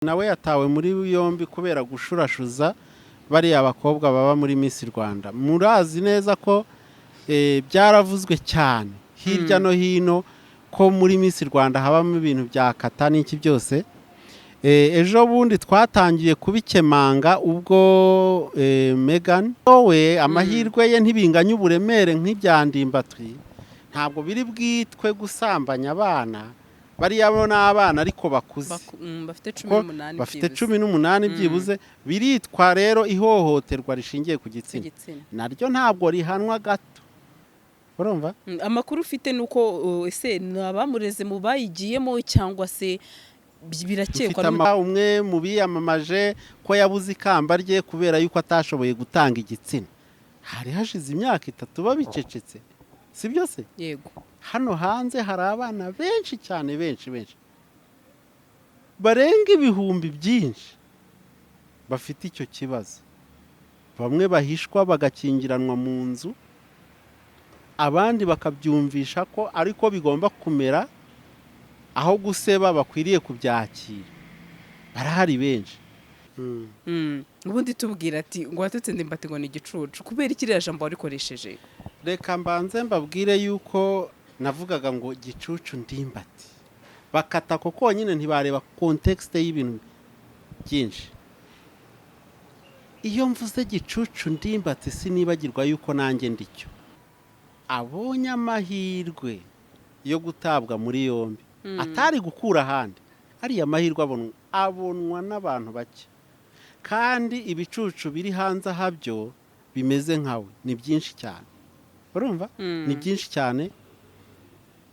Nawe yatawe muri yombi kubera gushurashuza bariya bakobwa baba muri Miss Rwanda. Murazi neza ko byaravuzwe cyane hirya no hino ko muri Miss Rwanda habamo ibintu bya kata n'iki byose. Ejo bundi twatangiye kubikemanga ubwo Megan we amahirwe ye ntibinganya uburemere nk'ibya Ndimbati. Ntabwo biri bwitwe gusambanya abana, bariya bo ni abana ariko bakuze. Bafite cumi ko n'umunani bafite byibuze. 18 byibuze, biritwa rero ihohoterwa rishingiye ku Ku gitsina. gitsina. Naryo ntabwo rihanwa gato, urumva? Amakuru ufite ni uko ese ni abamureze mu bayigiyemo cyangwa se birakekwa? Mfite umwe mu biyamamaje ko yabuze ikamba rye kubera yuko atashoboye gutanga igitsina. Hari hashize imyaka 3 babicecetse, si byo se? Yego. Hano hanze hari abana benshi cyane, benshi benshi, barenga ibihumbi byinshi bafite icyo kibazo. Bamwe bahishwa bagakingiranwa mu nzu, abandi bakabyumvisha ko ariko bigomba kumera, aho guseba bakwiriye kubyakira. Barahari benshi. Ubundi tubwira ati ngo watutse Ndimbati ngo ni igicucu, kubera iki iriya jambo warikoresheje? Reka mbanze mbabwire yuko navugaga ngo gicucu Ndimbati, bakata ko konyine, ntibareba contexte y'ibintu byinshi. Iyo mvuze gicucu Ndimbati, sinibagirwa yuko nanjye ndicyo. Abonye amahirwe yo gutabwa muri yombi atari gukura ahandi, ariya mahirwe abonwa n'abantu bake, kandi ibicucu biri hanze aha byo bimeze nkawe ni byinshi cyane, urumva? Ni byinshi cyane.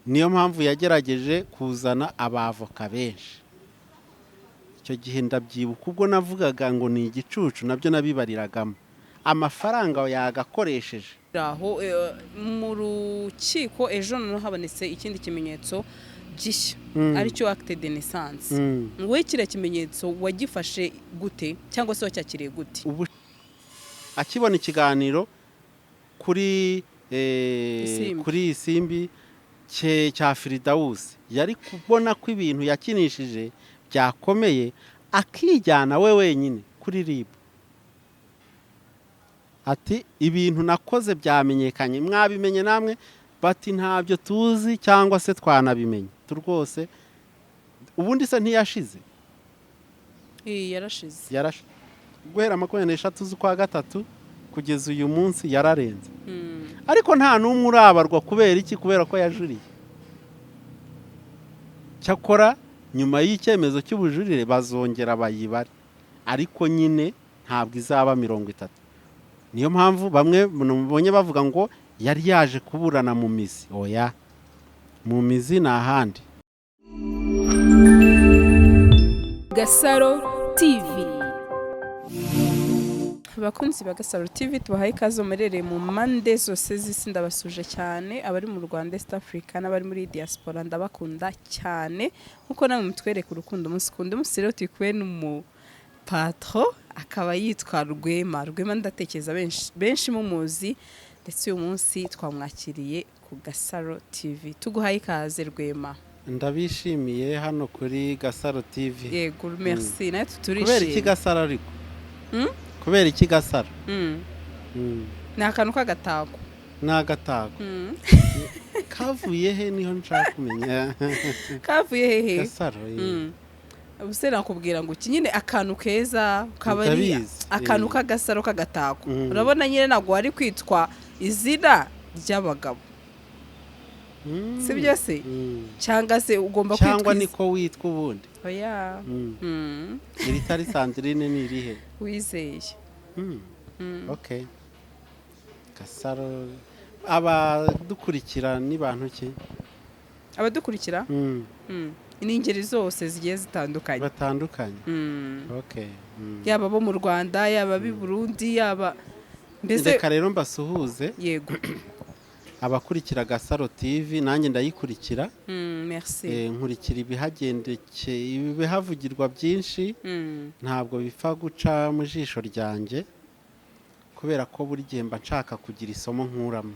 Niyo mpamvu yagerageje kuzana abavoka benshi. Icyo gihe ndabyibuka, ubwo navugaga ngo ni igicucu, nabyo nabibariragamo amafaranga yagakoresheje. Aho mu rukiko ejo noneho habonetse ikindi kimenyetso gishya, aricyo acte de naissance. Wowe kiriya kimenyetso wagifashe gute cyangwa se wacyakiriye gute? Ubu akibona ikiganiro kuri Isimbi. kuri Isimbi cya Firidawusi, yari kubona ko ibintu yakinishije byakomeye, akijyana we wenyine kuri RIB, ati: "Ibintu nakoze byamenyekanye, mwabimenye namwe?" Bati: "Ntabyo tuzi cyangwa se twanabimenye tu rwose." Ubundi se ntiyashize? Yarashize. Yarashe guhera 23 z'ukwa gatatu kugeza uyu munsi, yararenze. Ariko nta n'umwe urabarwa. Kubera iki? Kubera ko yajuriye. Cyakora nyuma y'icyemezo cy'ubujurire bazongera bayibare, ariko nyine ntabwo izaba 30. Niyo mpamvu bamwe mubonye bavuga ngo yari yaje kuburana mu mizi. Oya, mu mizi ni ahandi. Gasaro TV. Abakunzi ba Gasaro TV, tubahaye ikaze muherereye mu mpande zose z'isi. Ndabasuje cyane abari mu Rwanda, East Africa n'abari muri diaspora. Ndabakunda cyane nkuko namwe mutwereka urukundo umunsi ku wundi. Umunsi rero turi kumwe n'umupatro, akaba yitwa Rwema. Rwema ndatekereza benshi benshi mumuzi, ndetse uyu munsi twamwakiriye ku Gasaro TV. Tuguhaye ikaze, Rwema. Ndabishimiye hano kuri Gasaro TV. Yego, merci, natwe Kubera iki turishimye. Gasaro ariko? Mm? Kubera iki Gasaro? Ni akantu k'agatako. Ni agatako. Kavuye he? Niho nshaka kumenya. Kavuye hehe? Gasaro. Ubuse nakubwira ngo iki nyine akantu keza kaba ari Ndabizi, akantu k'agasaro k'agatako. Urabona nyine ntabwo wari kwitwa izina ry'abagabo, si byo se? Cyangwa se ugomba Cyangwa kwitwa niko witwa ubundi? Oya. Iritari Sandrine ni irihe? Wizeye. Okay, Gasaro, abadukurikira ni bantu ki? Abadukurikira? Ni ingeri zose zigiye zitandukanye. Batandukanye. Okay. Yaba abo mu Rwanda, yaba ab'i Burundi, yaba mbese. Reka rero mbasuhuze. Yego. Abakurikira Gasaro TV, nanjye ndayikurikira. Merci. Nkurikira ibihagendeke, ibihavugirwa byinshi. Ntabwo bipfa guca mu jisho ryanjye, kubera ko buri gihe mba nshaka kugira isomo nkuramo.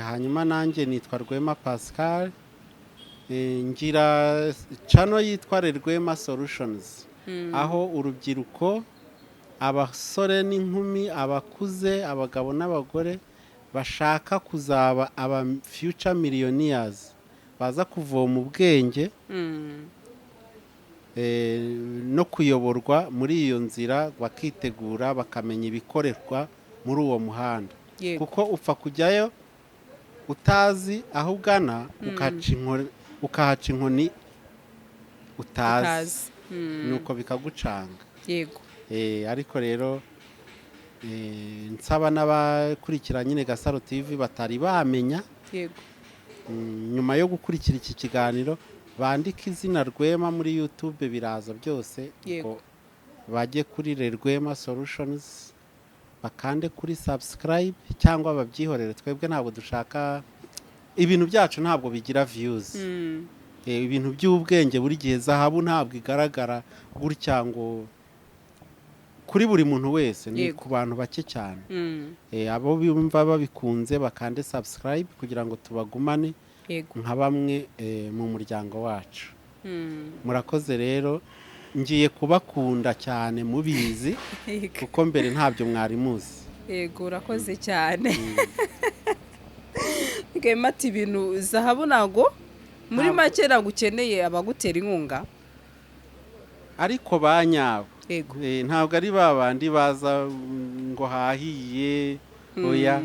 Hanyuma nanjye nitwa Rwema Pascal. Ngira channel yitwa Rwema Solutions, aho urubyiruko, abasore n'inkumi, abakuze, abagabo n'abagore bashaka kuzaba aba future millionaires baza kuvoma ubwenge no kuyoborwa muri iyo nzira, bakitegura, bakamenya ibikorerwa muri uwo muhanda, kuko upfa kujyayo utazi aho ugana, ukahaca inkoni utazi, utazi. Nuko bikagucanga. Ariko rero nsaba n'abakurikira nyine Gasaro TV batari bamenya, nyuma yo gukurikira iki kiganiro, bandike izina Rwema muri YouTube, biraza byose. Ubwo bajye kuri Rwema Solutions, bakande kuri subscribe cyangwa babyihorere. Twebwe ntabwo dushaka, ibintu byacu ntabwo bigira views. Ibintu by'ubwenge buri gihe zahabu ntabwo igaragara gutya ngo kuri buri muntu wese, ni ku bantu bake cyane. Abo bumva babikunze bakande subscribe kugira ngo tubagumane nka bamwe mu muryango wacu. Murakoze rero, ngiye kubakunda cyane mubizi, kuko mbere ntabyo mwari muzi. Yego, urakoze cyane. Rwema ati ibintu zahabu ntabwo muri make ntabwo ukeneye abagutera inkunga. Ariko ba nyabo. Ntabwo ari ba bandi baza ngo hahiye, oya.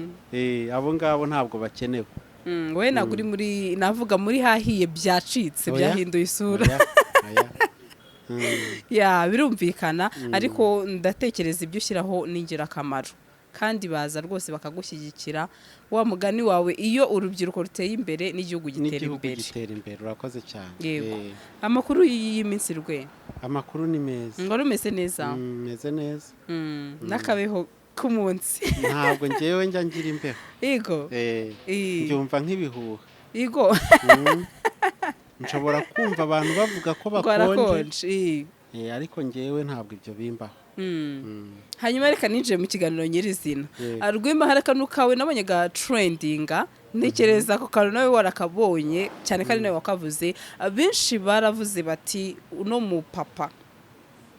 Abo ngabo ntabwo bakenewe. Wowe ntabwo uri muri, navuga muri hahiye byacitse, Oya. byahinduye isura. Oya, oya. Ya, birumvikana, ariko ndatekereza ibyo ushyiraho ni ingirakamaro kandi baza rwose bakagushyigikira. Wa mugani wawe, iyo urubyiruko ruteye imbere n'igihugu gitera n'igihugu imbere. Gitera imbere, urakoze cyane. Yego. Amakuru y'iyi minsi, Rwe? Amakuru ni meza. Ngo rumeze neza? Meze neza. N'akabeho k'umunsi? Ntabwo ngewe njya ngira imbeho. Mbyumva nk'ibihuha. Nshobora kumva abantu bavuga ko ngo bakonje, harakonje. Ariko ngewe ntabwo ibyo bimbaho. Hanyuma reka ninjiye mu kiganiro nyirizina. Yego. Rwema, hari akantu kawe nabonye ga trendinga, ntekereza ako kantu nawe warakabonye cyane kandi nawe wakavuze. Abenshi baravuze bati uno mupapa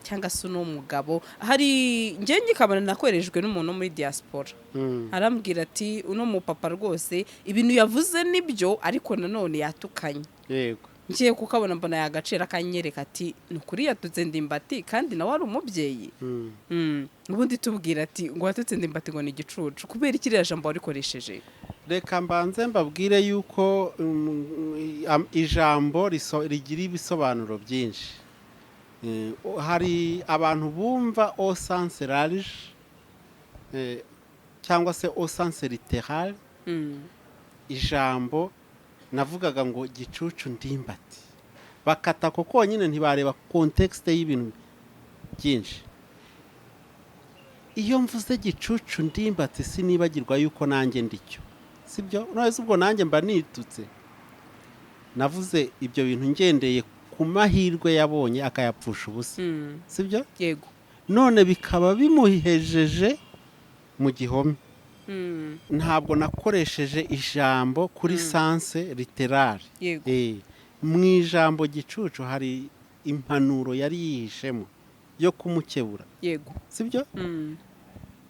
cyangwa se uno mugabo, hari njye ngikabona nakorejwe n'umuntu wo muri diaspora, arambwira ati uno mupapa rwose ibintu yavuze nibyo, ariko nanone yatukanye. Ngiye kukabona mbona yagaciro, akanyereka ati ni ukuri yatutse Ndimbati kandi nawe ari umubyeyi. Ubundi tubwira ati ngo watutse Ndimbati ngo ni igicucu, kubera iki iriya jambo warikoresheje? Reka mbanze mbabwire yuko ijambo rigira ibisobanuro byinshi. Hari abantu bumva au sens large cyangwa se au sens littéral ijambo navugaga ngo gicucu Ndimbati, bakata ko konyine, ntibareba contexte y'ibintu byinshi. Iyo mvuze gicucu Ndimbati, sinibagirwa yuko nanjye ndicyo, sibyo? None ubwo nanjye mba nitutse? Navuze ibyo bintu ngendeye ku mahirwe yabonye akayapfusha ubusa, sibyo? Yego. None bikaba bimuhejeje mu gihome. Ntabwo nakoresheje ijambo kuri sens littéral. Mu ijambo gicucu hari impanuro yari yihishemo yo kumukebura, sibyo?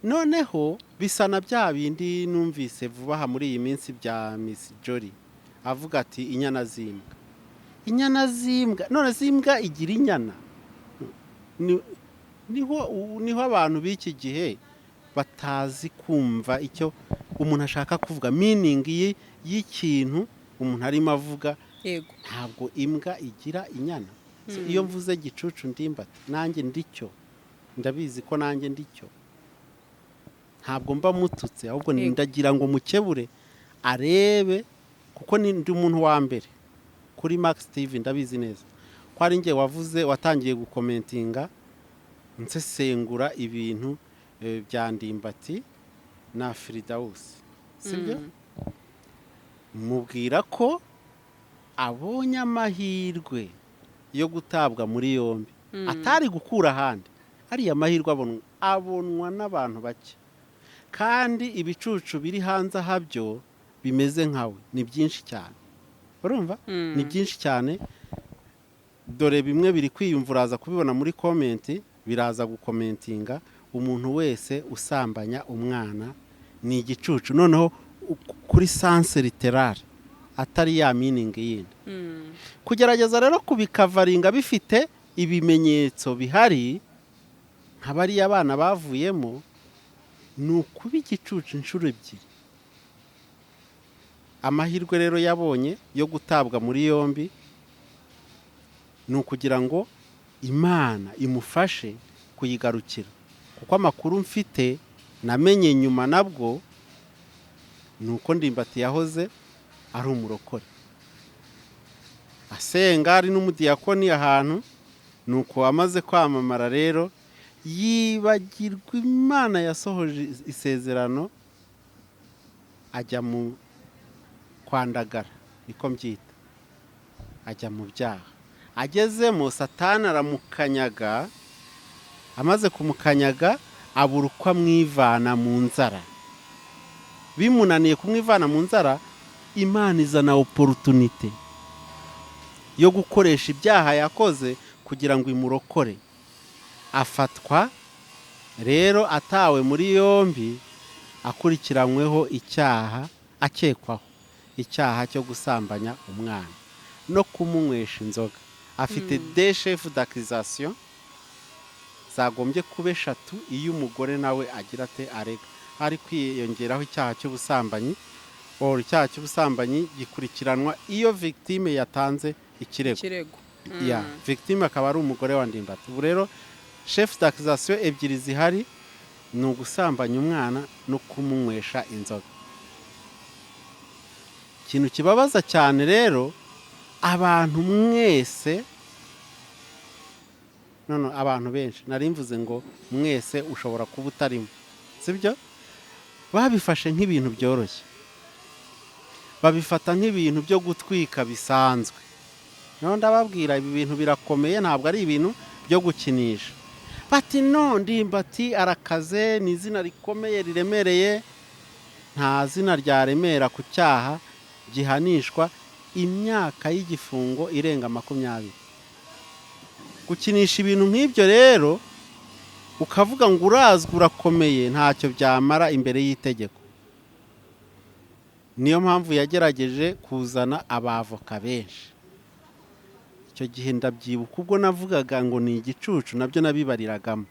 Noneho bisa na bya bindi numvise vuba aha muri iyi minsi bya Miss Jolly, avuga ati inyana z'imbwa, inyana z'imbwa. None z'imbwa igira inyana? Niho abantu b'iki gihe batazi kumva icyo umuntu ashaka kuvuga, meaning y'ikintu umuntu arimo avuga. Ntabwo imbwa igira inyana. So, iyo mvuze gicucu Ndimbati, nanjye ndicyo, ndabizi ko nanjye ndicyo, ntabwo mba mututse, ahubwo ndagira ngo mukebure arebe, kuko ni ndi umuntu wa mbere kuri Max TV, ndabizi neza ko ari njye wavuze, watangiye gukomentinga nsesengura ibintu bya Ndimbati na Firidawusi, sibyo? Mubwira ko abonye amahirwe yo gutabwa muri yombi atari gukura ahandi. Ariya mahirwe abonwa n'abantu bake, kandi ibicucu biri hanze ahabyo bimeze nkawe ni byinshi cyane. Urumva, ni byinshi cyane. Dore bimwe biri kwiyumva, uraza kubibona muri comment, biraza gukomentinga. Umuntu wese usambanya umwana ni igicucu, noneho kuri sens littéral, atari ya meaning yindi. Kugerageza rero kubikavaringa bifite ibimenyetso bihari nka bariya bana bavuyemo, ni ukuba igicucu inshuro ebyiri. Amahirwe rero yabonye yo gutabwa muri yombi ni ukugira ngo Imana imufashe kuyigarukira, kuko amakuru mfite namenye nyuma nabwo ni uko Ndimbati yahoze ari umurokore, asenga, ari n'umudiyakoni ahantu. Ni uko amaze kwamamara rero yibagirwa Imana yasohoje isezerano, ajya mu kwandagara, niko mbyita, ajya mu byaha. Agezemo Satani aramukanyaga. Amaze kumukanyaga abura uko amwivana mu nzara. Bimunaniye kumwivana mu nzara, Imana izana opportunité yo gukoresha ibyaha yakoze kugira ngo imurokore. Afatwa rero atawe muri yombi, akurikiranyweho icyaha, akekwaho icyaha cyo gusambanya umwana no kumunywesha inzoga. Afite deux chefs d'accusation zagombye kuba eshatu iyo umugore nawe agira ate, arega. Ari kwiyongeraho icyaha cy'ubusambanyi. Or icyaha cy'ubusambanyi gikurikiranwa iyo victime yatanze ikirego. Ikirego. Ya victime akaba ari umugore wa Ndimbati. Ubu rero chef d'accusation ebyiri zihari ni ugusambanya umwana no kumunywesha inzoga. Ikintu kibabaza cyane rero, abantu mwese, none abantu benshi, nari mvuze ngo mwese, ushobora kuba utarimo, sibyo? Babifashe nk'ibintu byoroshye, babifata nk'ibintu byo gutwika bisanzwe. Noneho ndababwira, ibi bintu birakomeye, ntabwo ari ibintu byo gukinisha. Bati: "No, Ndimbati arakaze, ni izina rikomeye riremereye." Nta zina ryaremera ku cyaha gihanishwa imyaka y'igifungo irenga 20. Gukinisha ibintu nk'ibyo rero, ukavuga ngo urazwi, urakomeye, ntacyo byamara imbere y'itegeko. Niyo mpamvu yagerageje kuzana abavoka benshi. Icyo gihe ndabyibuka, ubwo navugaga ngo ni igicucu, nabyo nabibariragamo.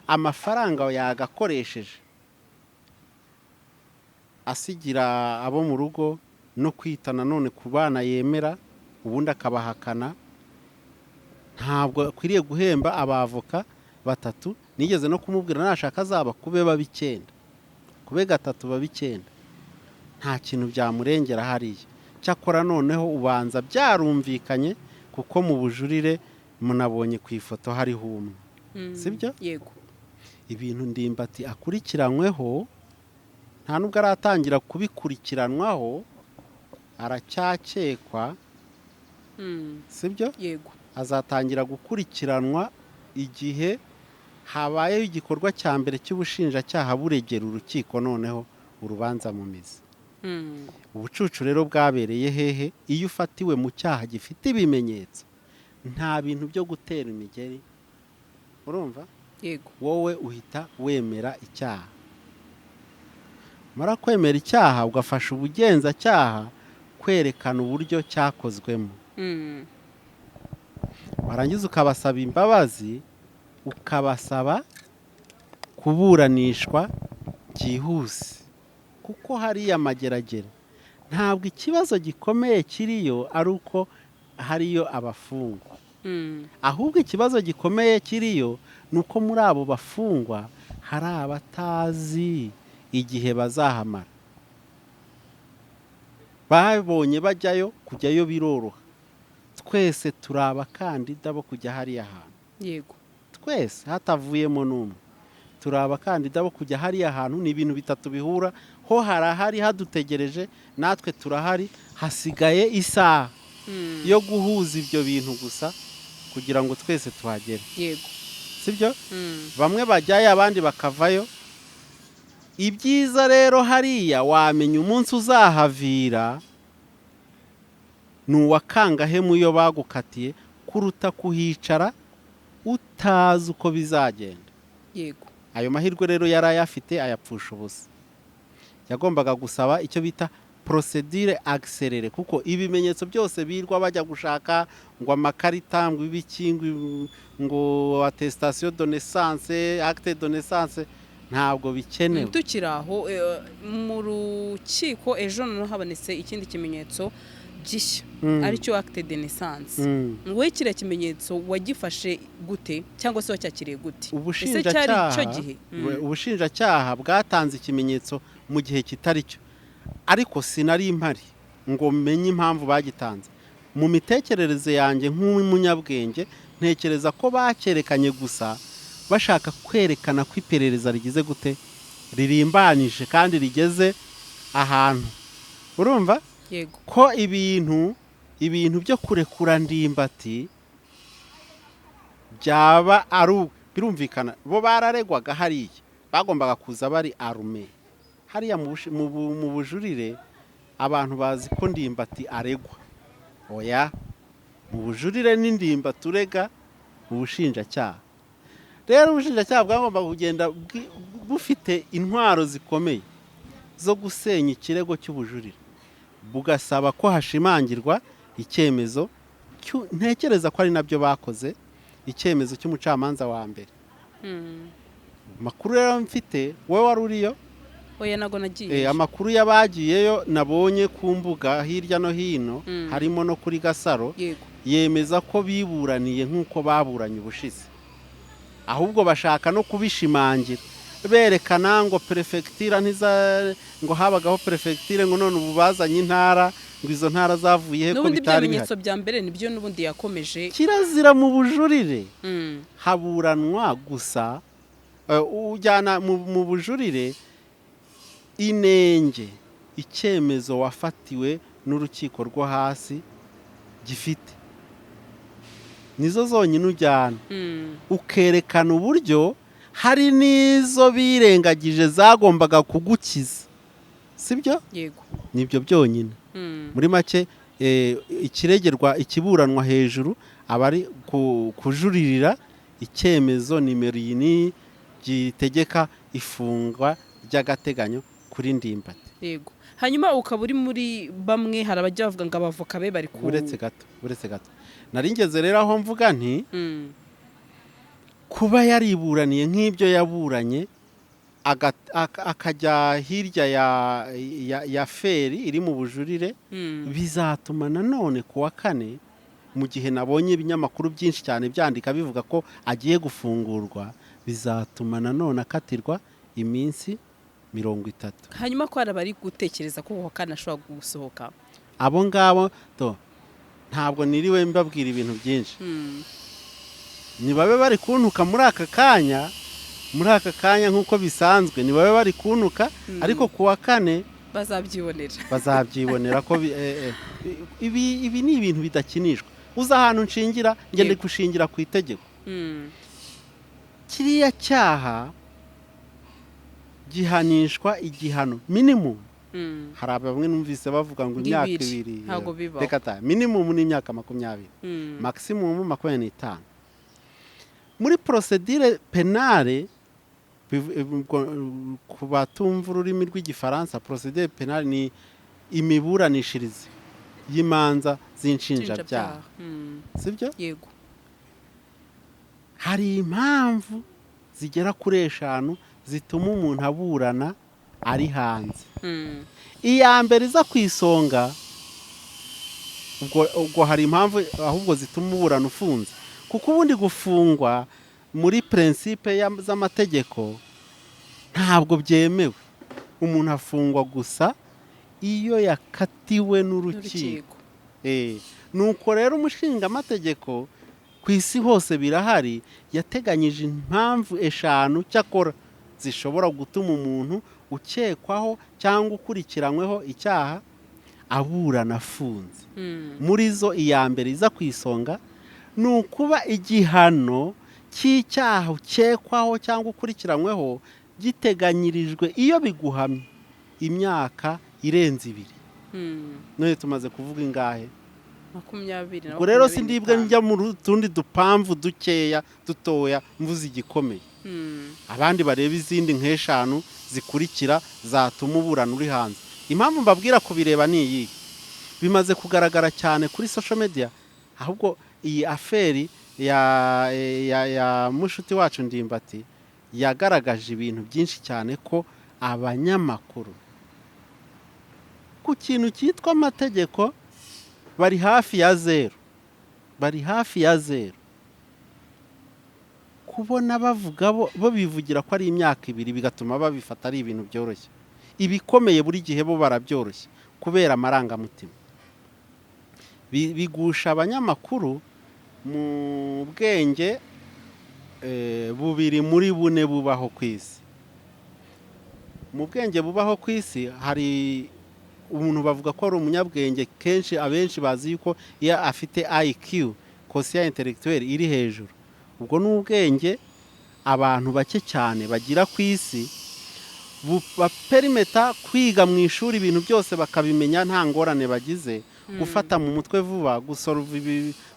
Amafaranga yagakoresheje asigira abo mu rugo no kwita nanone ku bana yemera, ubundi akabahakana. Ntabwo akwiriye guhemba abavoka batatu. Nigeze no kumubwira, nashaka azaba kube babe icyenda, kube gatatu babe icyenda, nta kintu byamurengera hariya. Cyakora noneho ubanza byarumvikanye, kuko mu bujurire munabonye ku ifoto hariho umwe, sibyo? Yego. Ibintu Ndimbati akurikiranyweho, nta nubwo aratangira kubikurikiranwaho, aracyakekwa, sibyo? Yego. Azatangira gukurikiranwa igihe habayeho igikorwa cya mbere cy'ubushinjacyaha buregera urukiko noneho urubanza mu mizi. Ubucucu rero bwabereye hehe? Iyo ufatiwe mu cyaha gifite ibimenyetso, nta bintu byo gutera imigeri, urumva? Yego. Wowe uhita wemera icyaha. Mara kwemera icyaha, ugafasha ubugenzacyaha kwerekana uburyo cyakozwemo, warangiza ukabasaba imbabazi, ukabasaba kuburanishwa byihuse, kuko hariya mageragere ntabwo ikibazo gikomeye kiriyo ari uko hariyo abafungwa, ahubwo ikibazo gikomeye kiriyo ni uko muri abo bafungwa hari abatazi igihe bazahamara. Babonye bajyayo, kujyayo biroroha, twese turi abakandida bo kujya hariya hantu. Twese hatavuyemo n'umwe turi abakandida bo kujya hariya hantu. Ni ibintu bitatu bihura ho: harahari hadutegereje, natwe turahari, hasigaye isaha yo guhuza ibyo bintu gusa kugira ngo twese tuhagere. Sibyo? Bamwe bajyayo, abandi bakavayo. Ibyiza rero, hariya wamenya umunsi uzahavira. Ni uwakangahe mu yo bagukatiye kuruta kuhicara utazi uko bizagenda. Ayo mahirwe rero yari ayafite, ayapfusha ubusa. Yagombaga gusaba icyo bita procédure accélérée, kuko ibimenyetso byose birwa bajya gushaka, ngo amakarita, ngo ibiki, ngo attestation de naissance, acte de naissance, ntabwo bikenewe. Tukiri aho, mu rukiko ejo noneho habonetse ikindi kimenyetso gishya, aricyo acte de naissance. Wowe kiriya kimenyetso wagifashe gute, cyangwa se wacyakiriye gute? Ese cyari Ubushinjacyaha cyo gihe? Ubushinjacyaha bwatanze ikimenyetso mu gihe kitari cyo, ariko sinari mpari ngo menye impamvu bagitanze. Mu mitekerereze yanjye nk'umunyabwenge, ntekereza ko bacyerekanye gusa bashaka kwerekana ko iperereza rigize gute, ririmbanije kandi rigeze ahantu, urumva? Yego. Ko ibintu byo kurekura Ndimbati byaba ari birumvikana, bo bararegwaga hariya, bagombaga kuza bari armés hariya mu bujurire. Abantu bazi ko Ndimbati aregwa. Oya, mu bujurire ni Ndimbati urega mu bushinjacyaha. Rero ubushinjacyaha bwagombaga kugenda bufite intwaro zikomeye zo gusenya ikirego cy'ubujurire, bugasaba ko hashimangirwa icyemezo ntekereza ko ari nabyo bakoze, icyemezo cy'umucamanza wa mbere. Amakuru rero mfite, wowe wari uriyo? Oya, ntabwo nagiye. Amakuru y'abagiyeyo nabonye ku mbuga hirya no hino, harimo no kuri Gasaro, yemeza ko biburaniye nk'uko baburanye ubushize, ahubwo bashaka no kubishimangira berekana ngo perefegitire ntiza, ngo habagaho perefegitire, ngo none ubu bazanye intara, ngo izo ntara zavuye he, ko N'ubundi bya bitari bihari. bimenyetso bya mbere nibyo n'ubundi yakomeje. Kirazira mu bujurire. Haburanwa gusa ujyana mu bujurire inenge icyemezo wafatiwe n'urukiko rwo hasi gifite, nizo zonyine ujyana, ukerekana uburyo hari n'izo birengagije zagombaga kugukiza, sibyo? Yego. Nibyo byonyine. Muri make, ikiregerwa, ikiburanwa hejuru aba ari kujuririra icyemezo nimero iyi n'iyi gitegeka ifungwa ry'agateganyo kuri Ndimbati. Yego, hanyuma ukaba uri muri bamwe, hari abajya bavuga ngo abavoka be bari ku Uretse gato, uretse gato, nari ngeze rero aho mvuga nti kuba yariburaniye nk'ibyo yaburanye, akajya hirya ya feri iri mu bujurire, bizatuma nanone ku wa kane, mu gihe nabonye ibinyamakuru byinshi cyane byandika bivuga ko agiye gufungurwa, bizatuma nanone akatirwa iminsi 30. Hanyuma ko hari abari gutekereza ko uwa kane ashobora gusohoka? Abo ngabo to ntabwo niriwe mbabwira ibintu byinshi. Nibabe bari kuntuka muri aka kanya, muri aka kanya nk'uko bisanzwe, nibabe bari kuntuka, ariko ku wa kane Bazabyibonera. bazabyibonera ko ibi ni ibintu bidakinishwa. Uzi ahantu nshingira? Ngende gushingira ku itegeko. Kiriya cyaha gihanishwa igihano minimum. Hari bamwe numvise bavuga ngo imyaka Ibiri. 2. Ntabwo bibaho. Reka ta, minimum ni imyaka 20, maximum 25. Muri procédure pénale, ubwo, ku batumva ururimi rw'Igifaransa, procédure pénale ni imiburanishirize y'imanza z'inshinjabyaha. Sibyo? Yego. Hari impamvu zigera kuri eshanu zituma umuntu aburana ari hanze. Iya mbere iza ku isonga, ubwo hari impamvu ahubwo zituma uburana ufunze, kuko ubundi gufungwa muri principe z'amategeko ntabwo byemewe. Umuntu afungwa gusa iyo yakatiwe n'urukiko. N'urukiko. Nuko rero umushingamategeko ku isi hose birahari, yateganyije impamvu eshanu cyakora zishobora gutuma umuntu ukekwaho cyangwa ukurikiranyweho icyaha aburana afunze. Muri zo, iya mbere iza ku isonga ni ukuba igihano cy'icyaha ukekwaho cyangwa ukurikiranyweho giteganyirijwe, iyo biguhamye, imyaka irenze 2. None tumaze kuvuga ingahe? 20 na Ubwo rero 25. sindibwe njya mu tundi dupamvu dukeya dutoya, mvuze igikomeye. Abandi bareba izindi nk'eshanu zikurikira zatuma uburana uri hanze. Impamvu mbabwira kubireba ni iyi: bimaze kugaragara cyane kuri social media. Ahubwo iyi affaire ya mushuti wacu Ndimbati yagaragaje ibintu byinshi cyane, ko abanyamakuru ku kintu cyitwa amategeko bari hafi ya zeru, bari hafi ya zeru. Kubona bavuga bo bivugira ko ari imyaka 2, bigatuma babifata ari ibintu byoroshye. Ibikomeye buri gihe bo barabyoroshye kubera amarangamutima. Bigusha abanyamakuru mu bwenge bubiri muri bune bubaho ku isi. Mu bwenge bubaho ku isi, hari umuntu bavuga ko ari umunyabwenge kenshi, abenshi bazi yuko iyo afite IQ, quotient intellectuel, iri hejuru. Ubwo ni ubwenge abantu bake cyane bagira ku isi, baperimeta kwiga mu ishuri ibintu byose bakabimenya nta ngorane bagize, gufata mu mutwe vuba,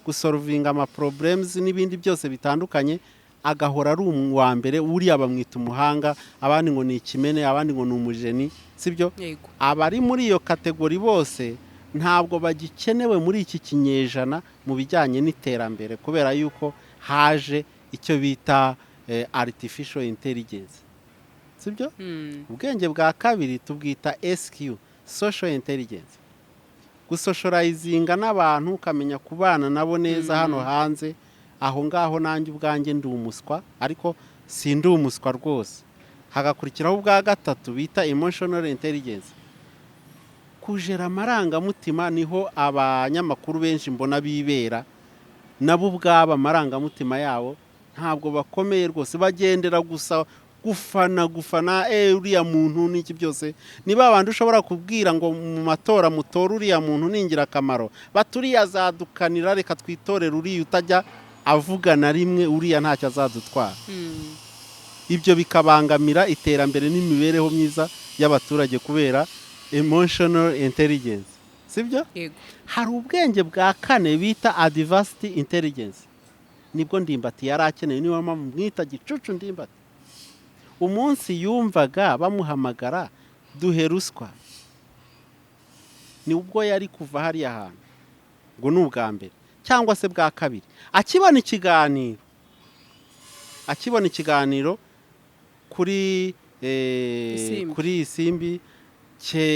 gusolvinga ama problems n'ibindi byose bitandukanye, agahora ari uwa mbere. Uriya bamwita umuhanga, abandi ngo ni ikimene, abandi ngo ni umugénie, sibyo? Yego. Abari muri iyo catégorie bose ntabwo bagikenewe muri iki kinyejana mu bijyanye n'iterambere, kubera yuko haje icyo bita artificial intelligence, sibyo? Ubwenge bwa kabiri tubwita SQ, social intelligence, gusocializinga n'abantu, ukamenya kubana nabo neza hano hanze. Aho ngaho nanjye ubwanjye ndi umuswa, ariko si ndi umuswa rwose. Hagakurikiraho ubwa gatatu bita emotional intelligence, kujera amarangamutima. Niho abanyamakuru benshi mbona bibera, nabo ubwabo amarangamutima yabo ntabwo bakomeye rwose, bagendera gusa gufana gufana uriya muntu n'iki byose. Niba abantu ushobora kubwira ngo mu matora mutore uriya muntu ni ingirakamaro, baturiya azadukanira, reka twitorere uriya utajya avuga na rimwe, uriya ntacyo azadutwara. Ibyo bikabangamira iterambere n'imibereho myiza y'abaturage kubera emotional intelligence, sibyo? Yego. Hari ubwenge bwa kane bita advanced intelligence, nibwo Ndimbati yari akeneye. Niyo mpamvu mwita gicucu Ndimbati. Umunsi yumvaga bamuhamagara duhe ruswa, nibwo yari kuva hariya hantu, ngo ni ubwa mbere cyangwa se bwa kabiri akibona ikiganiro kuri Isimbi. kuri Isimbi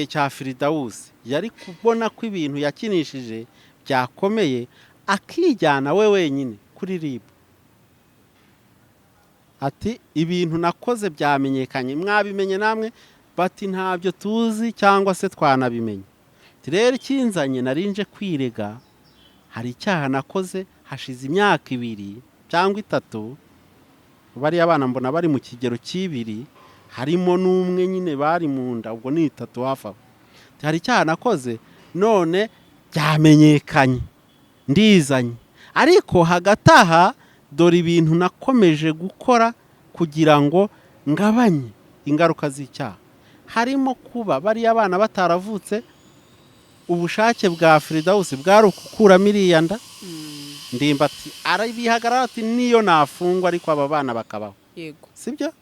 cya Firidawusi, yari kubona ko ibintu yakinishije byakomeye, akijyana we wenyine kuri RIB, ati: "Ibintu nakoze byamenyekanye, mwabimenye namwe?" Bati: "Ntabyo tuzi cyangwa se twanabimenye." Ati: "Rero ikinzanye, narinje kwirega, hari icyaha nakoze hashize imyaka 2 cyangwa 3." Bariya bana mbona bari mu kigero cy'ibiri, harimo n'umwe nyine bari mu nda, ubwo ni 3 hafi aho. Ati: "Hari icyaha nakoze none byamenyekanye, ndizanye, ariko hagati aha dore ibintu nakomeje gukora kugira ngo ngabanye ingaruka z'icyaha, harimo kuba bariya bana bataravutse, ubushake bwa Firidawusi bwari ukukuramo iriya nda." Ndimbati arabihagarara ati: "Niyo nafungwa ariko aba bana bakabaho." Sibyo?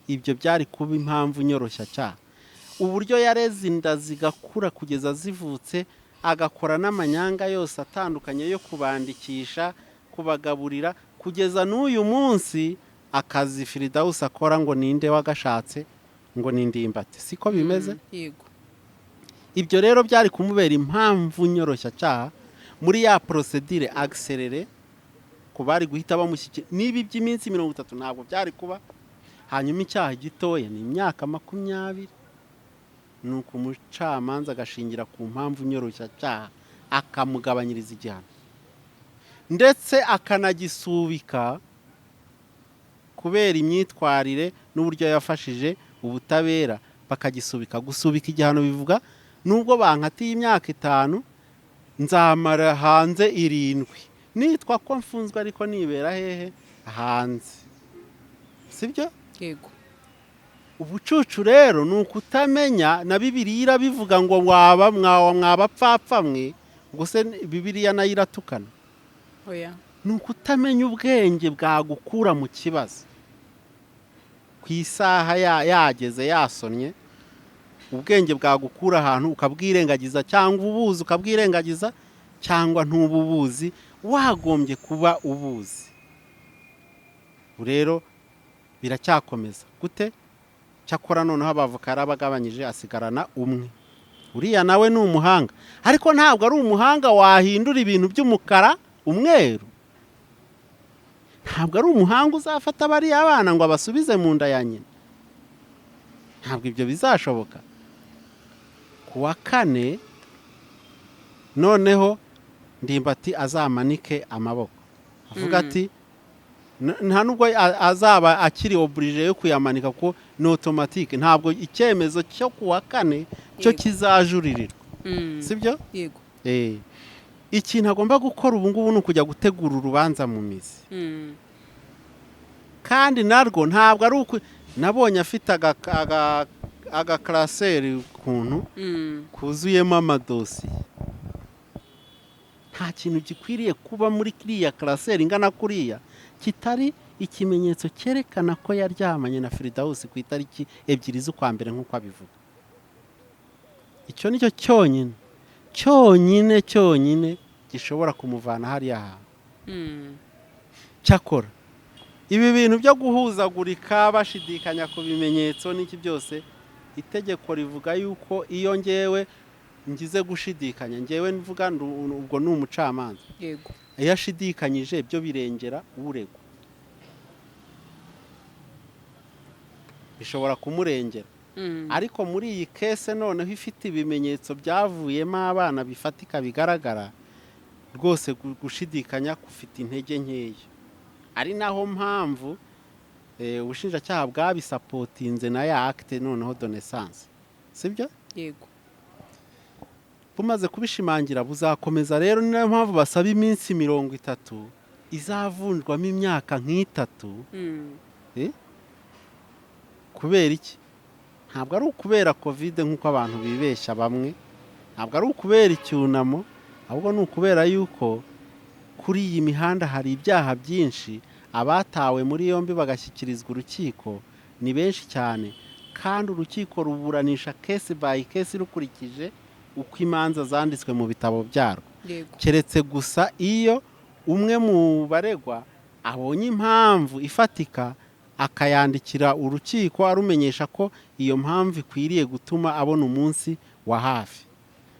Ibyo byari kuba impamvu nyoroshyacyaha. Uburyo yareze inda zigakura kugeza zivutse, agakora n'amanyanga yose atandukanye yo kubandikisha, kubagaburira, kugeza n'uyu munsi akazi Firidawusi akora ngo ninde wagashatse? Ngo ni Ndimbati, siko bimeze? Yego. Ibyo rero byari kumubera impamvu nyoroshyacyaha muri ya procédure accélérée, ku bari guhita bamushyikira. Niba iby'iminsi 30 ntabwo byari kuba. Hanyuma icyaha gitoya ni imyaka 20, ni uko umucamanza agashingira ku mpamvu nyoroshyacyaha akamugabanyiriza igihano, ndetse akanagisubika kubera imyitwarire n'uburyo yafashije ubutabera, bakagisubika. Gusubika igihano bivuga nubwo bankatiye imyaka 5, nzamara hanze 7, nitwa ko mfunzwe ariko nibera hehe? Hanze, sibyo? Yego. Ubucucu rero ni ukutamenya, na Bibiliya irabivuga ngo waba mwaba mwabapfapfa mwe. Ubwo se Bibiliya nayo iratukana? Oya. Ni ukutamenya ubwenge bwagukura mu kibazo ku isaha yageze yasonnye. Ubwenge bwagukura ahantu ukabwirengagiza, cyangwa ubuzi ukabwirengagiza, cyangwa ntububuzi wagombye kuba ubuzi. Ubu rero biracyakomeza gute? Cyakora noneho abavoka yarabagabanyije, asigarana umwe. Uriya nawe ni umuhanga, ariko ntabwo ari umuhanga wahindura ibintu by'umukara umweru. Ntabwo ari umuhanga uzafata bariya bana ngo abasubize mu nda ya nyina. Ntabwo ibyo bizashoboka. Ku wa kane noneho Ndimbati azamanike amaboko avuga ati nta nubwo azaba akiri obligé yo kuyamanika, kuko ni automatique. Ntabwo icyemezo cyo ku wa kane cyo kizajuririrwa, sibyo? Yego. Ikintu agomba gukora ubu ngubu ni ukujya gutegura urubanza mu mizi. Kandi narwo ntabwo ari uku. Nabonye afite agaclasseur ukuntu kuzuyemo amadosiye. Nta kintu gikwiriye kuba muri kiriya classeur ingana kuriya kitari ikimenyetso cyerekana ko yaryamanye na Firidawusi ku itariki 2 z'ukwa mbere nk'uko abivuga. Icyo ni cyo cyonyine, cyonyine, cyonyine gishobora kumuvana hariya hantu. Cyakora ibi bintu byo guhuzagurika, bashidikanya ku bimenyetso n'iki byose, itegeko rivuga yuko iyo ngewe ngize gushidikanya, ngewe mvuga, ubwo ni umucamanza, iyo ashidikanyije byo birengera uregwa, bishobora kumurengera. Ariko muri iyi case noneho ifite ibimenyetso byavuyemo abana bifatika bigaragara rwose, gushidikanya kufite intege nkeya. Ari naho mpamvu ubushinjacyaha bwabisupportinze na ya acte noneho de naissance, sibyo? Yego. Bumaze kubishimangira, buzakomeza rero. Ni nayo mpamvu basaba iminsi 30 izavunjwamo imyaka nk'itatu. Kubera iki? Ntabwo ari ukubera COVID nk'uko abantu bibeshya bamwe, ntabwo ari ukubera icyunamo, ahubwo ni ukubera yuko kuri iyi mihanda hari ibyaha byinshi. Abatawe muri yombi bagashyikirizwa urukiko ni benshi cyane, kandi urukiko ruburanisha case by case rukurikije uko imanza zanditswe mu bitabo byarwo, keretse gusa iyo umwe mu baregwa abonye impamvu ifatika, akayandikira urukiko arumenyesha ko iyo mpamvu ikwiriye gutuma abona umunsi wa hafi,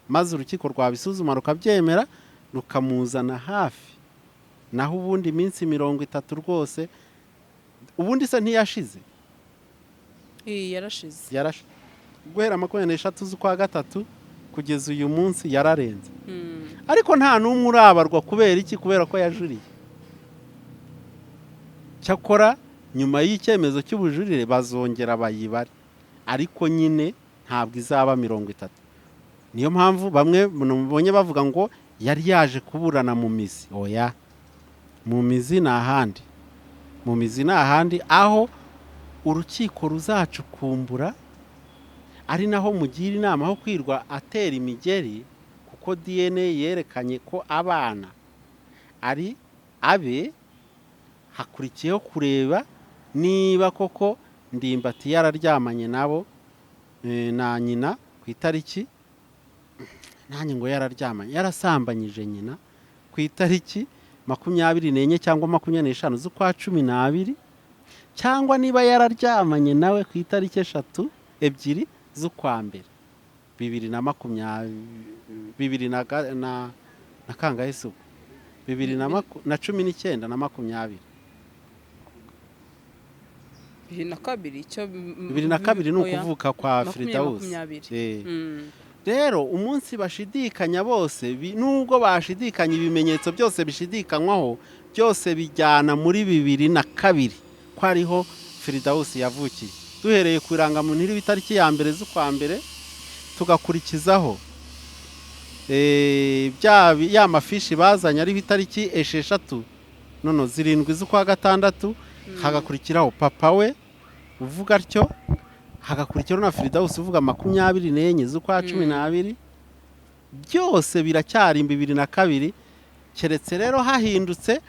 maze urukiko rwabisuzuma rukabyemera, rukamuzana hafi. Naho ubundi iminsi 30 rwose, ubundi se ntiyashize? Iyi yarashize. Yarashize guhera 23 z'ukwa gatatu kugeza uyu munsi, yararenze. Ariko nta n'umwe urabarwa. Kubera iki? Kubera ko yajuriye. Cyakora nyuma y'icyemezo cy'ubujurire bazongera bayibare, ariko nyine ntabwo izaba 30. Niyo mpamvu bamwe mubonye bavuga ngo yari yaje kuburana mu mizi. Oya, mu mizi ni ahandi, mu mizi ni ahandi aho urukiko ruzacukumbura, ari naho mugira inama aho kwirwa atera imigeri, kuko DNA yerekanye ko abana ari abe. Hakurikiyeho kureba niba koko Ndimbati yararyamanye nabo na nyina ku itariki, nanjye ngo yararyamanye, yarasambanyije nyina ku itariki 24 cyangwa 25 z'ukwa 12, cyangwa niba yararyamanye nawe ku itariki 3, 2 z'ukwa mbere 2020, bibiri na kangahe se ubwo? Bibiri na 19 na 20. 2002 icyo. 2002 ni Oya. ukuvuka kwa 20 Firidawusi. 20. Rero umunsi bashidikanya bose, nubwo bashidikanya, ibimenyetso byose bishidikanywaho byose bijyana muri 2002, ko ariho Firidawusi yavukiye, duhereye ku irangamuntu iriho itariki ya mbere z'ukwa mbere, tugakurikizaho ya mafishi bazanye ariho itariki 6, nono 7 z'ukwa gatandatu, hagakurikiraho papa we uvuga atyo, hagakurikiraho na Firidawusi uvuga 24 z'ukwa 12. Byose biracyari 2002, keretse rero hahindutse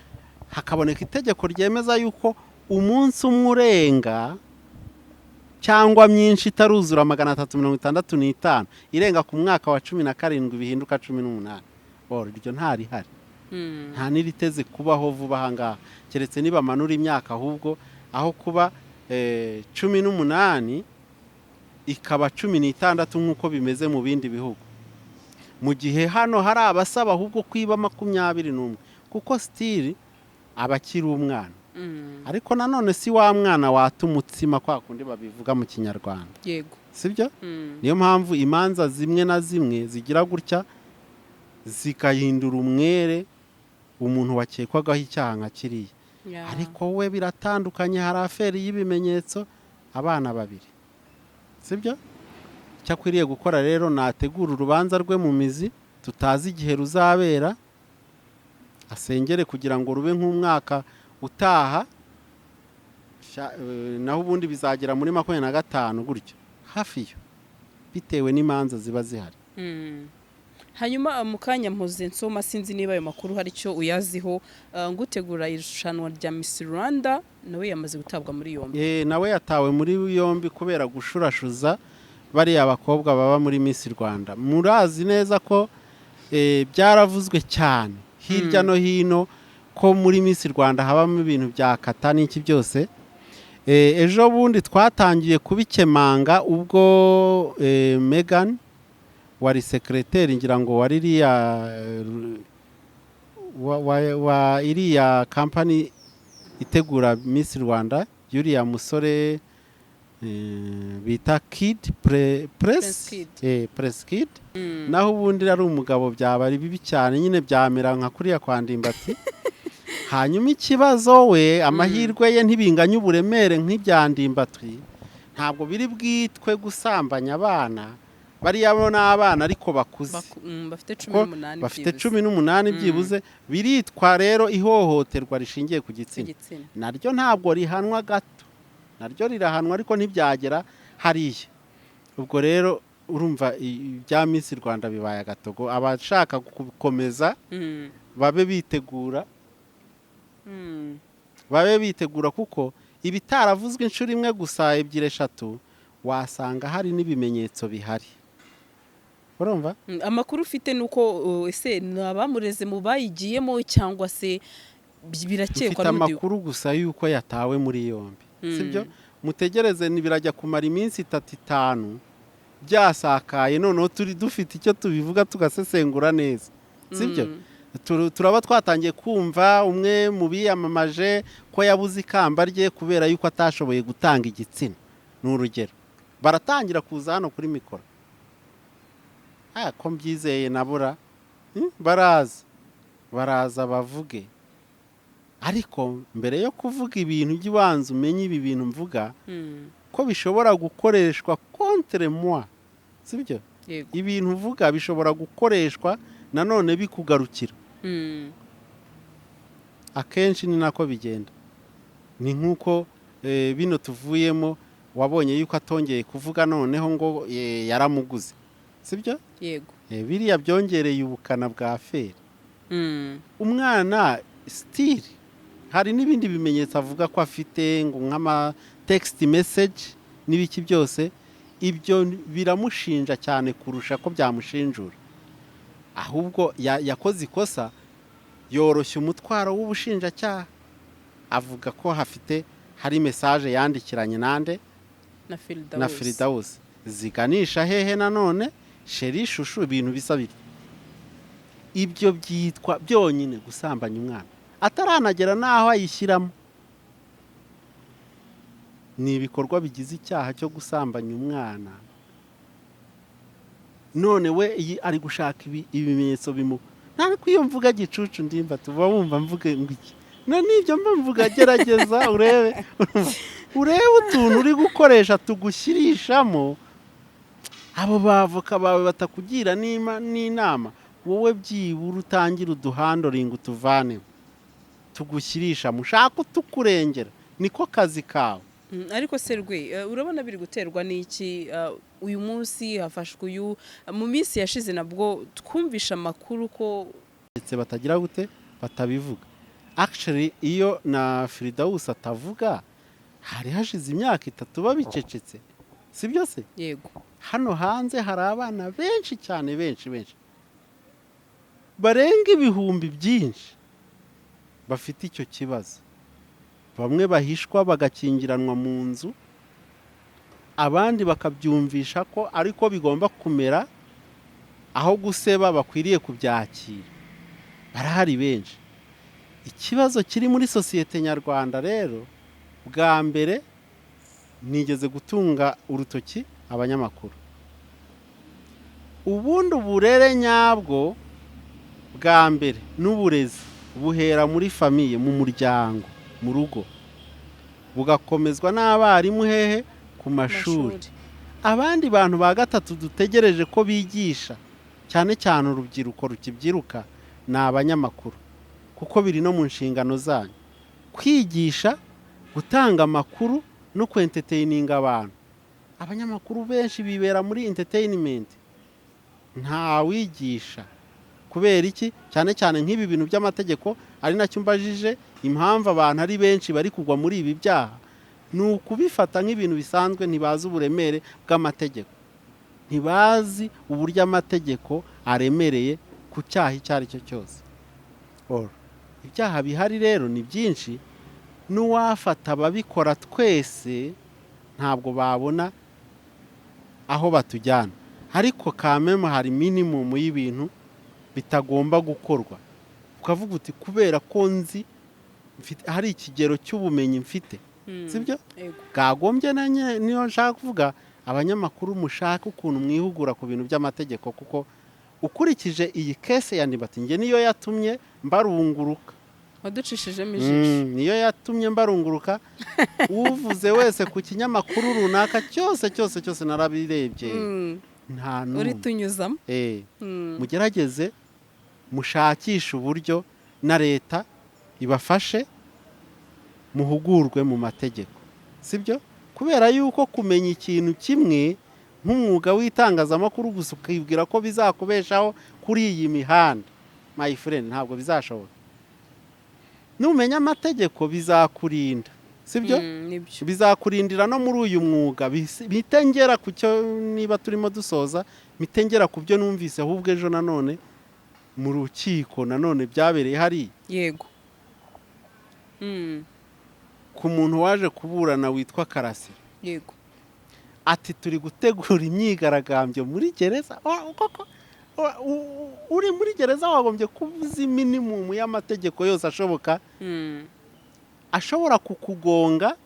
hakaboneka itegeko ryemeza yuko umunsi umwe urenga cyangwa myinshi itaruzura 365 irenga ku mwaka wa 17 bihinduka 18. Or iryo ntarihari, nta n'iriteze kubaho vuba aha ngaha, keretse nibamanura imyaka ahubwo aho kuba 18 ikaba 16 nk'uko bimeze mu bindi bihugu, mu gihe hano hari abasaba ahubwo kwiba 21, kuko still aba akiri umwana. Ariko nanone si wa mwana wata umutsima kwa kundi babivuga mu Kinyarwanda. Sibyo? Niyo mpamvu imanza zimwe na zimwe zigira gutya zigahindura umwere umuntu wakekwagaho icyaha nka kiriya. Ariko we biratandukanye, hari affaire y'ibimenyetso, abana babiri, sibyo? Icyo akwiriye gukora rero, nategura urubanza rwe mu mizi tutazi igihe ruzabera, asengere kugira ngo rube nk'umwaka utaha. Naho ubundi bizagera muri 25 gutyo hafi yo, bitewe n'imanza ziba zihari. Hanyuma mu kanya mpoze nsoma, sinzi niba ayo makuru hari icyo uyaziho, ngutegura irushanwa rya Miss Rwanda nawe yamaze gutabwa muri yombi. Nawe yatawe muri yombi kubera gushurashuza bariya bakobwa baba muri Miss Rwanda. Murazi neza ko byaravuzwe cyane hirya no hino ko muri Miss Rwanda habamo ibintu bya kata n'iki byose. Ejo bundi twatangiye kubikemanga ubwo Megan wari secretary, ngira ngo wari iriya wa iriya kampani itegura Miss Rwanda y'uriya musore bita Kid Press. Prince Kid. Press Kid. Naho ubundi ari umugabo byaba ari bibi cyane nyine, byamera nka kuriya kwa Ndimbati. Hanyuma ikibazo, we amahirwe ye ntibinganya uburemere nk'ibya Ndimbati, ntabwo biri bwitwe gusambanya abana. Bariya bo ni abana ariko bakuze. Bafite cumi Ko n'umunani bafite byibuze. 18 byibuze, biritwa rero ihohoterwa rishingiye ku gitsina. Igitsina. Naryo ntabwo rihanwa gato, naryo rirahanwa ariko ntibyagera hariya. Ubwo rero urumva ibya Miss Rwanda bibaye agatogo, abashaka gukomeza babe bitegura, babe bitegura, kuko ibitaravuzwe inshuro imwe gusa, ebyiri, eshatu, wasanga hari n'ibimenyetso bihari, urumva? Amakuru ufite ni uko ese ni abamureze mu bayigiyemo cyangwa se birakekwa Mfite n'ubundi? amakuru gusa y'uko yatawe muri yombi, sibyo? Mutegereze, birajya kumara iminsi 3, 5 byasakaye, noneho turi dufite icyo tubivuga tugasesengura neza, sibyo? Turaba twatangiye kumva umwe mu biyamamaje ko yabuze ikamba rye kubera yuko atashoboye gutanga igitsina, ni urugero. Baratangira kuza hano kuri mikoro. Ko mbyizeye nabura. Baraza baraza bavuge, ariko mbere yo kuvuga ibintu ujye ubanza umenye ibi bintu mvuga ko bishobora gukoreshwa contre moi, sibyo? Yego. Ibintu uvuga bishobora gukoreshwa nanone bikugarukira. Akenshi ni nako bigenda. Ni nk'uko bino tuvuyemo, wabonye yuko atongeye kuvuga noneho ngo yaramuguze, sibyo? Yego. Biriya byongereye ubukana bwa affaire. Umwana still hari n'ibindi bimenyetso avuga ko afite, ngo nk'ama text message n'ibiki byose, ibyo biramushinja cyane kurusha ko byamushinjura. Ahubwo yakoze ikosa, yoroshya umutwaro w'ubushinjacyaha, avuga ko hafite hari message yandikiranye nande? Na Firidawusi. Na Firidawusi, ziganisha hehe nanone? Chéri, chouchou, ibintu bisa bityo. Ibyo byitwa byonyine gusambanya umwana ataranagera n'aho ayishyiramo, ni ibikorwa bigize icyaha cyo gusambanya umwana. None we iyi ari gushaka ibimenyetso bimu ntabwo iyo mvuga gicucu ndimba tuba wumva mvuga ngo iki na n'ibyo mba mvuga. Gerageza urebe, urebe utuntu uri gukoresha tugushyirishamo abo bavoka bawe batakugira n'inama. Wowe byibura utangire uduhandoringa utuvanemo tugushyirisha, mushaka utukurengera, niko kazi kawe. Ariko se rwe, urabona biri guterwa n'iki? Uyu munsi hafashwe uyu, mu minsi yashize nabwo twumvisha amakuru ko Ndetse batagira gute, batabivuga. Actually, iyo na Firidawusi atavuga, hari hashize imyaka 3 babicecetse, si byo se? Yego. Hano hanze hari abana benshi cyane, benshi benshi, barenga ibihumbi byinshi bafite icyo kibazo. Bamwe bahishwa bagakingiranwa mu nzu, abandi bakabyumvisha ko ariko bigomba kumera, aho guseba bakwiriye kubyakira. Barahari benshi. Ikibazo kiri muri sosiyete nyarwanda rero, bwa mbere nigeze gutunga urutoki abanyamakuru. Ubundi uburere nyabwo bwa mbere n'uburezi buhera muri famille, mu muryango, mu rugo, bugakomezwa n'abarimu hehe? Ku mashuri. Abandi bantu ba gatatu dutegereje ko bigisha, cyane cyane urubyiruko rukibyiruka, ni abanyamakuru, kuko biri no mu nshingano zanyu kwigisha, gutanga amakuru no kwentertaininga abantu. Abanyamakuru benshi bibera muri entertainment, ntawigisha. Kubera iki? Cyane cyane nk'ibi bintu by'amategeko, ari nacyo mbajije impamvu abantu ari benshi bari kugwa muri ibi byaha, ni ukubifata nk'ibintu bisanzwe. Ntibazi uburemere bw'amategeko, ntibazi uburyo amategeko aremereye ku cyaha icyo ari cyo cyose. Ibyaha bihari rero ni byinshi, n'uwafata ababikora twese ntabwo babona aho batujyana. Ariko kameme hari minimum y'ibintu bitagomba gukorwa, ukavuga uti: "Kubera ko nzi hari ikigero cy'ubumenyi mfite," sibyo? Yego. Bwagombye na niyo nshaka kuvuga, abanyamakuru mushaka ukuntu mwihugura ku bintu by'amategeko, kuko ukurikije iyi case ya Ndimbati, njye niyo yatumye mbarunguruka. Waducishijemo ijisho. Niyo yatumye mbarunguruka. Uvuze wese ku kinyamakuru runaka cyose cyose cyose, narabirebye, nta n'umwe. Uritunyuzamo. Mugerageze mushakishe uburyo na leta ibafashe, muhugurwe mu mategeko, sibyo? Kubera yuko kumenya ikintu kimwe nk'umwuga w'itangazamakuru gusa, ukibwira ko bizakubeshaho kuri iyi mihanda, my friend, ntabwo bizashoboka. Numenya amategeko bizakurinda, sibyo? Nibyo. Bizakurindira no muri uyu mwuga. Mpite ngera ku cyo, niba turimo dusoza, mpite ngera ku byo numvise ahubwo ejo nanone mu rukiko, nanone byabereye hariya, Yego. ku muntu waje kuburana witwa Karasira. Ati: "Turi gutegura imyigaragambyo muri gereza." Oh, koko uri muri gereza wagombye kuba uzi minimum y'amategeko yose ashoboka ashobora kukugonga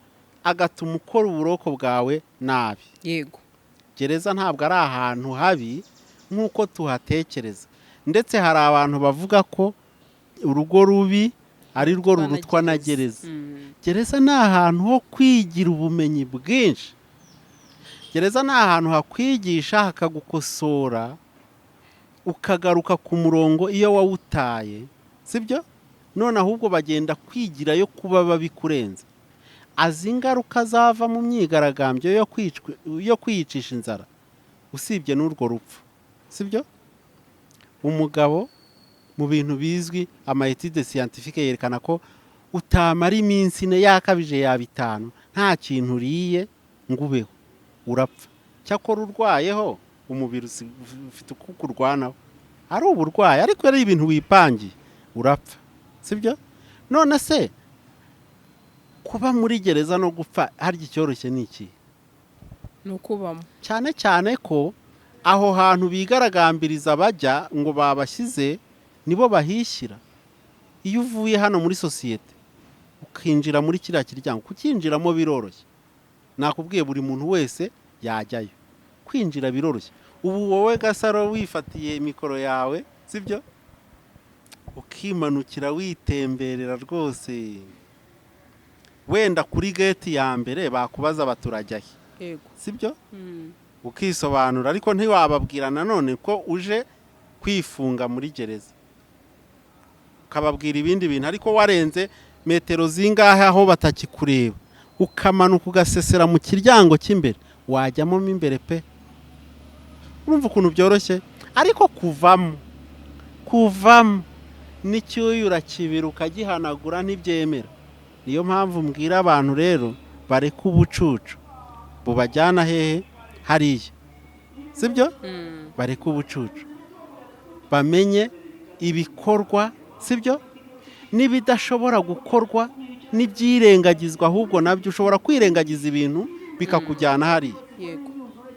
agatuma ukora uburoko bwawe nabi. Gereza ntabwo ari ahantu habi nk'uko tuhatekereza. Ndetse hari abantu bavuga ko urugo rubi ari rwo rurutwa na gereza. Gereza ni ahantu ho kwigira ubumenyi bwinshi. Gereza ni ahantu hakwigisha, hakagukosora, ukagaruka ku murongo iyo wawutaye, sibyo? None ahubwo bagenda kwigirayo kuba babi kurenza. Azi ingaruka zava mu myigaragambyo yo kwiyicisha inzara, usibye n'urwo rupfu, sibyo? Umugabo, mu bintu bizwi, ama études scientifiques yerekana ko utamara iminsi 4, yakabije yaba 5, nta kintu uriye ngo ubeho, urapfa. Cyakora urwayeho, umubiri ufite uko ukurwanaho, ari uburwayi, ariko ari ibintu wipangiye, urapfa, sibyo? None se kuba muri gereza no gupfa, harya icyoroshye ni iki? Ni ukubamo. Cyane cyane ko aho hantu bigaragambiriza bajya ngo babashyize, nibo bahishyira. Iyo uvuye hano muri sosiyete ukinjira muri kiriya kiryango, kucyinjiramo biroroshye. Nakubwiye, buri muntu wese yajyayo, kwinjira biroroshye. Ubu wowe Gasaro wifatiye mikoro yawe, sibyo, ukimanukira witemberera rwose, wenda kuri gate ya mbere bakubaza baturajya he? Sibyo? Ukisobanura, ariko ntiwababwira nanone ko uje kwifunga muri gereza, ukababwira ibindi bintu. Ariko warenze metero zingahe aho batakikureba, Ukamanuka ugasesera mu kiryango cy'imbere, wajyamo mo imbere pe. Urumva ukuntu byoroshye? Ariko kuvamo n'icyuya urakibira, ukagihanagura, ntibyemera. Niyo mpamvu mbwira abantu rero, bareke ubucucu bubajyana hehe hariya, sibyo? Bareke ubucucu, bamenye ibikorwa, sibyo, n'ibidashobora gukorwa n'ibyirengagizwa. Ahubwo nabyo ushobora kwirengagiza ibintu bikakujyana hariya.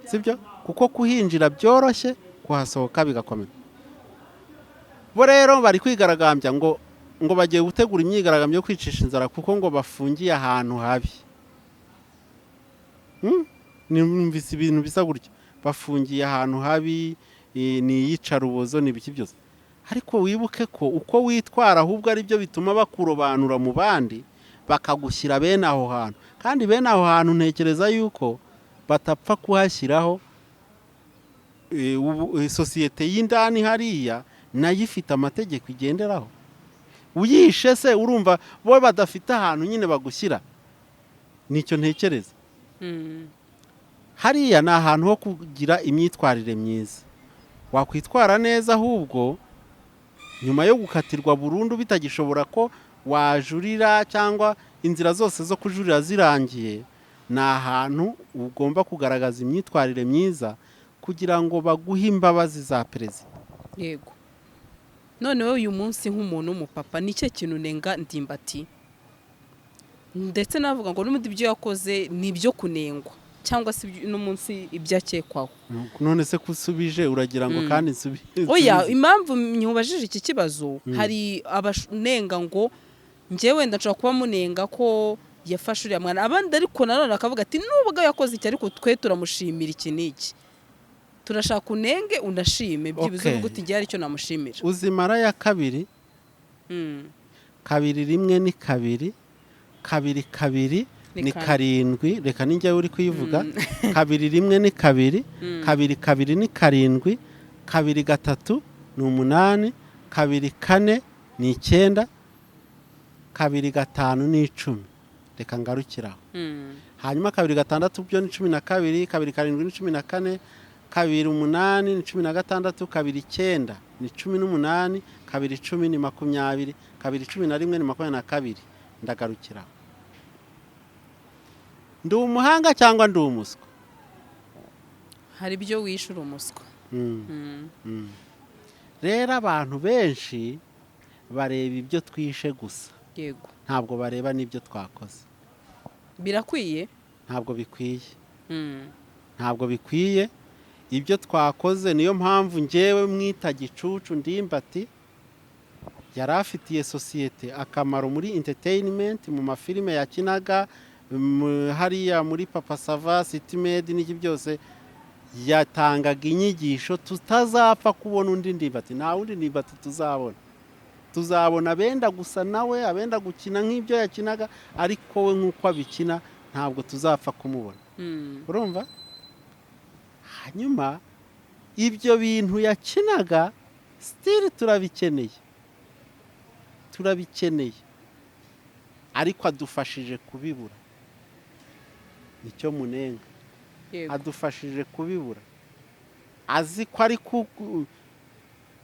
Sibyo? Kuko kuhinjira byoroshye, kuhasohoka bigakomera. Bo rero bari kwigaragambya ngo bagiye gutegura imyigaragambyo yo kwicisha inzara kuko ngo bafungiye ahantu habi. Numvise ibintu bisa gutyo, bafungiye ahantu habi, ni iyicarubozo, ni ibiki byose. Ariko wibuke ko uko witwara ahubwo ari byo bituma bakurobanura mu bandi, bakagushyira bene aho hantu. Kandi bene aho hantu ntekereza yuko batapfa kuhashyiraho. Sosiyete y'indani hariya nayo ifite amategeko igenderaho. Uyishe se, urumva bo badafite ahantu nyine bagushyira? Nicyo ntekereza. Hariya ni ahantu ho kugira imyitwarire myiza, wakwitwara neza. Ahubwo nyuma yo gukatirwa burundu, bitagishobora ko wajurira cyangwa inzira zose zo kujurira zirangiye, ni ahantu ugomba kugaragaza imyitwarire myiza kugira ngo baguhe imbabazi za perezida. Yego. Noneho uyu munsi, nk'umuntu w'umupapa, ni cyo kintu unenga Ndimbati? Ndetse navuga ngo n'ubundi ibyo yakoze ni ibyo kunengwa, cyangwa se n'umunsi ibyo akekwaho. None se ko usubije, uragira ngo kandi nsubize? Oya, impamvu nyubajije iki kibazo, hari abanenga ngo njyewe wenda nshobora kuba munenga ko yafashe uriya mwana, abandi ariko nanone akavuga ati nubwo yakoze iki, ariko twe turamushimira iki n'iki. Turashaka unenge unashime byibuze, uvuga uti ngewe aricyo namushimira. Uzimara ya kabiri. Kabiri rimwe ni kabiri, kabiri kabiri ni ni kane. Karindwi. Reka ninjyewe uri kuyivuga. Kabiri rimwe ni kabiri, kabiri kabiri ni karindwi, kabiri gatatu ni umunani, kabiri kane ni icyenda, kabiri gatanu ni 10. Reka ngarukiraho. Hanyuma kabiri gatandatu byo ni 12, kabiri karindwi ni 14, kabiri umunani ni 16, kabiri icyenda ni 18, kabiri 10 ni 20, kabiri 11 ni 22. Ndagarukiraho. Ndi umuhanga cyangwa ndi umuswa? Hari ibyo wishyura umuswa. Rero abantu benshi bareba ibyo twishe gusa, ntabwo bareba n'ibyo twakoze. Birakwiye. Ntabwo bikwiye. Ntabwo bikwiye ibyo twakoze. Niyo mpamvu ngewe mwita gicucu. Ndimbati yari afitiye sosiyete akamaro muri entertainment, mu mafilime yakinaga, hariya muri Papa Sava, City Maid n'iki byose, yatangaga inyigisho tutazapfa kubona undi Ndimbati. Nta wundi Ndimbati tuzabona. Tuzabona abenda gusa nawe, abenda gukina nk'ibyo yakinaga, ariko we nk'uko abikina ntabwo tuzapfa kumubona. Urumva? Hanyuma ibyo bintu yakinaga still turabikeneye, turabikeneye, ariko adufashije kubibura. Nicyo munenga. Adufashije kubibura, azi ko ari ku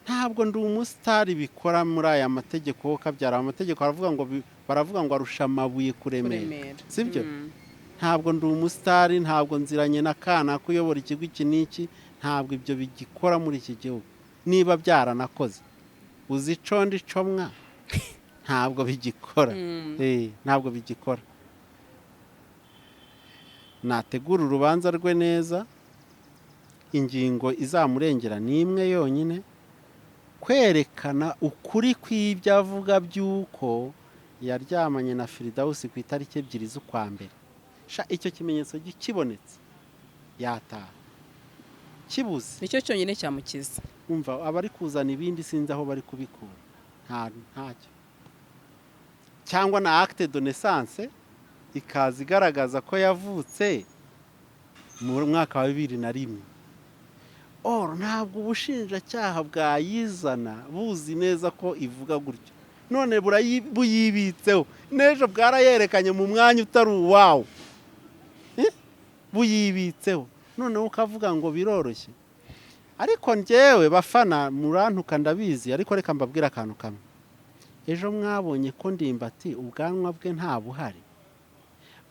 ntabwo ndi umusitari bikora muri aya mategeko wo kabyara. Amategeko aravuga ngo baravuga ngo arusha amabuye kuremera. Kuremera. Sibyo? Ntabwo ndi umusitari, ntabwo nziranye na kana kuyobora ikigo iki n'iki. Ntabwo ibyo bigikora muri iki gihugu. Niba byaranakoze, uzi ico ndi co mwa, ntabwo bigikora. Ntabwo bigikora. Nategura urubanza rwe neza. Ingingo izamurengera ni imwe yonyine: kwerekana ukuri kw'ibyo avuga by'uko yaryamanye na Firidawusi ku itariki 2 z'ukwa mbere. Sha, icyo kimenyetso kibonetse yataha. Kibuze, Nicyo cyonyine cyamukiza. Umva, abari kuzana ibindi sinzi aho bari kubikura, ntacyo. Cyangwa na acte de naissance ikaza igaragaza ko yavutse mu mwaka wa 2001. Or ntabwo ubushinjacyaha bwayizana buzi neza ko ivuga gutyo. None buyibitseho, n'ejo bwarayerekanye mu mwanya utari uwawo. Buyibitseho, noneho ukavuga ngo biroroshye. Ariko njyewe, bafana, murantuka ndabizi, ariko reka mbabwire akantu kamwe. Ejo mwabonye ko Ndimbati ubwanwa bwe nta buhari.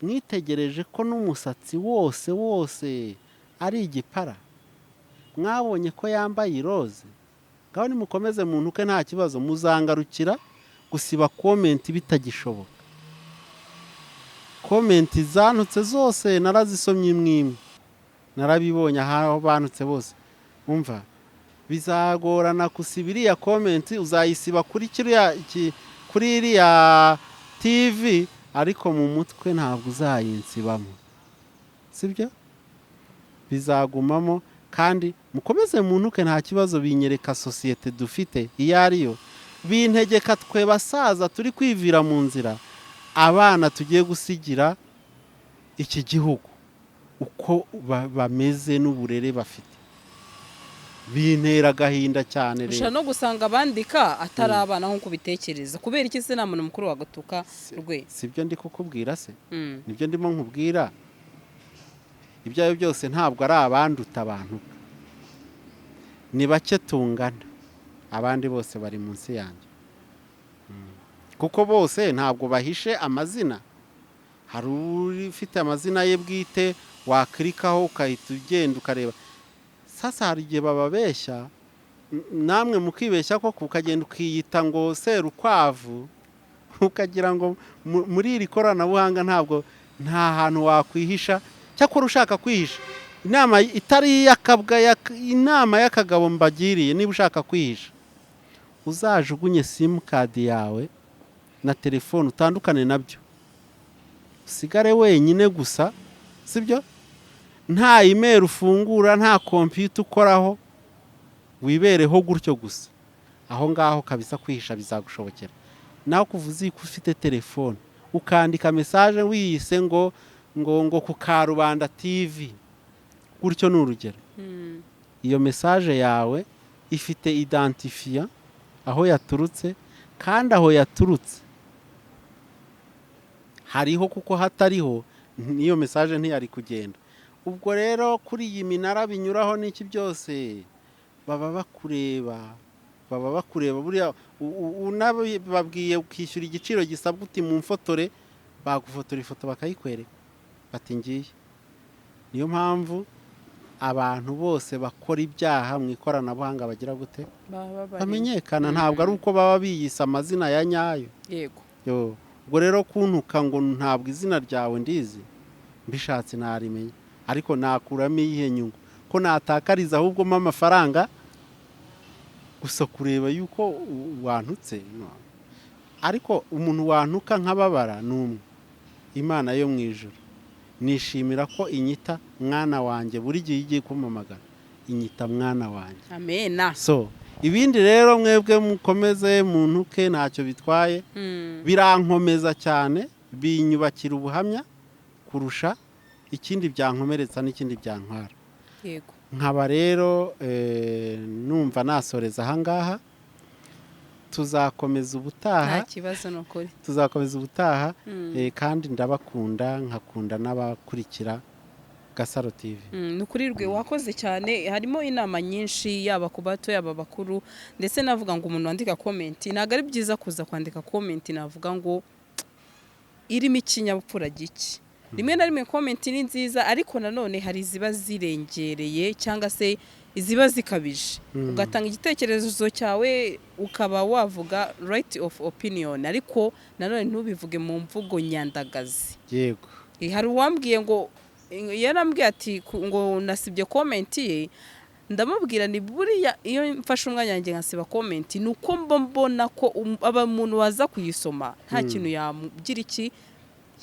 Mwitegereje ko n'umusatsi wose wose ari igipara. Mwabonye ko yambaye iroze. Ngaho nimukomeze muntuke, nta kibazo. Muzangarukira gusiba comment bitagishoboka. Comment zantutse zose narazisomye imwe imwe, narabibonye aho bantutse bose. Umva, bizagorana gusiba iriya comment. Uzayisiba kuri kiriya kuri iriya TV, ariko mu mutwe ntabwo uzayinsibamo, sibyo? Bizagumamo. Kandi mukomeze muntuke, nta kibazo. Binyereka sosiyete dufite iyo ariyo, bintegeka twe basaza turi kwivira mu nzira, abana tugiye gusigira iki gihugu uko bameze n'uburere bafite. Bintera agahinda cyane. Ushobora Rero no gusanga abandika atari abana nk'uko ubitekereza. Kubera iki se nta muntu mukuru wagatuka rwe? Si byo ndi kukubwira se? Mm. Nibyo ndimo nkubwira. Ibyo ari byo byose, ntabwo ari abanduta abantu, ni bake tungana, abandi bose bari munsi yanjye. Kuko bose ntabwo bahishe amazina. Hari ufite amazina ye bwite wakirikaho ukahita ugenda ukareba. Sasa hari igihe bababeshya, namwe mukibeshya koko, ukagenda ukiyita ngo Serukwavu, ukagira ngo muri iri koranabuhanga ntabwo nta hantu wakwihisha. Cyakora ushaka kwihisha, inama itari iy'akabwa, inama y'akagabo mbagiriye: niba ushaka kwihisha, uzajugunye simukadi yawe na telefone, utandukane nabyo, usigare wenyine gusa, sibyo? Nta email ufungura, nta kompiyuta ukoraho, wibereho gutyo gusa. Aho ngaho kabisa kwihisha bizagushobokera. Nawe kuva uzi ko ufite telefone, ukandika message wiyise ngo ku Karubanda TV gutyo, ni urugero, iyo message yawe ifite identifiant aho yaturutse, kandi aho yaturutse hariho, kuko hatariho n'iyo message ntiyari kugenda. Ubwo rero kuri iyi minara binyuraho n'iki byose, baba bakureba, baba bakureba. Buriya unababwiye ukishyura igiciro gisabwa, uti mumfotore, bagufotora ifoto bakayikwereka, bati ngiye. Niyo mpamvu abantu bose bakora ibyaha mu ikoranabuhanga bagira gute? Baba bari Bamenyekana. Ntabwo ari uko baba biyise amazina ya nyayo. Yo, ubwo rero kuntuka ngo ntabwo izina ryawe ndizi, mbishatse narimenya, ariko nakuramo iyihe nyungu ko natakariza ahubwo mo amafaranga gusa kureba yuko wantutse? No. Ariko umuntu wantuka nkababara ni umwe, Imana yo mu ijuru. Nishimira ko inyita mwana wanjye. Buri gihe igiye kumpamagara inyita mwana wanjye. Amena. So ibindi rero, mwebwe mukomeze muntuke, ntacyo bitwaye. Birankomeza cyane, binyubakira ubuhamya kurusha ikindi byankomeretsa n'ikindi byantwara. Nkaba rero numva nasoreza ahangaha, tuzakomeza ubutaha. Nta kibazo, ni ukuri. Tuzakomeza ubutaha. Kandi ndabakunda, nkakunda n'abakurikira Gasaro TV. Ni ukuri rwe, wakoze cyane. Harimo inama nyinshi, yaba ku bato, yaba abakuru. Ndetse navuga ngo umuntu wandika comment, ntabwo ari byiza kuza kwandika comment navuga ngo irimo ikinyabupfura gike. Rimwe na rimwe comment ni nziza, ariko nanone hari iziba zirengereye cyangwa se iziba zikabije. Ugatanga igitekerezo cyawe, ukaba wavuga right of opinion, ariko nanone ntubivuge mu mvugo nyandagazi. Hari uwambwiye ngo, yarambwiye ati ngo nasibye comment ye. Ndamubwira ni buriya iyo mfashe umwanya wanjye nkasiba comment, ni uko mba mbona ko aba umuntu waza kuyisoma nta kintu yamugira, iki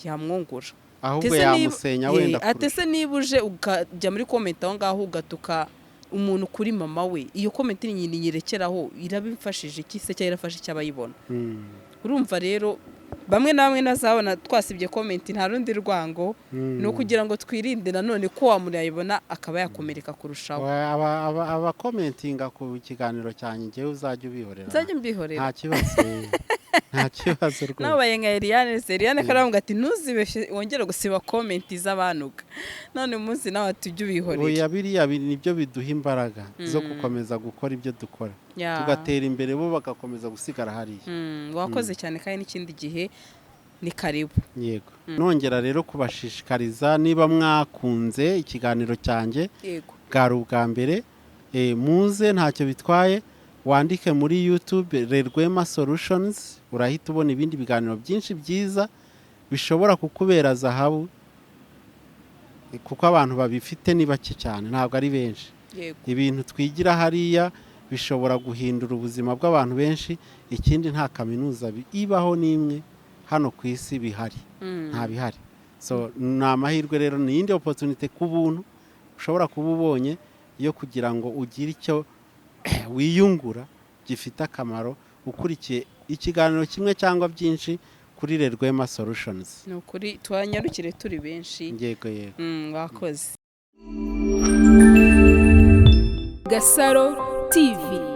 yamwungura. Ahubwo Ate se niba- yamusenya wenda ate kurusha. se niba uje ukajya muri comment aho ngaho ugatuka umuntu kuri mama we, iyo comment ni nyirekeraho, irabimfashije iki se, cyangwa irafashe icyo abayibona? Urumva rero, bamwe na bamwe nazabona twasibye comment, nta rundi rwango, ni ukugira ngo twirinde nanone ko wa muntu yayibona akaba yakomereka kurushaho. Abakomentinga ku kiganiro cyanjye, njyewe uzajya ubihorera. Nzajya mbihorera. Nta kibazo. Nta kibazo rwose. Nabaye nka Eliane se. Eliane karavuga ati: "Ntuzibeshye wongere gusiba comment z'abanuka." None uyu munsi nawe ati: "Ujye ubihorera." Oya, biriya nibyo biduha imbaraga zo gukomeza gukora ibyo dukora, tugatera imbere, bo bagakomeza gusigara hariya. Wakoze cyane, kandi n'ikindi gihe ni karibu. Yego, nongera rero kubashishikariza, niba mwakunze ikiganiro cyanjye, bwari ubwa mbere, muze, ntacyo bitwaye. Wandike muri YouTube Rwema Solutions, urahita ubona ibindi biganiro byinshi byiza bishobora kukubera zahabu, kuko abantu babifite ni bake cyane, ntabwo ari benshi. Ibintu twigira hariya bishobora guhindura ubuzima bw'abantu benshi. Ikindi, nta kaminuza ibaho n'imwe hano ku isi bihari, nta bihari. So ni amahirwe rero, ni iyindi opportunity ku buntu ushobora kuba ubonye yo kugira ngo ugire icyo wiyungura gifite akamaro, ukurikiye ikiganiro kimwe cyangwa byinshi kuri Rwema Solutions. Ni ukuri, tuhanyarukire turi benshi. Yego. Wakoze. Gasaro TV.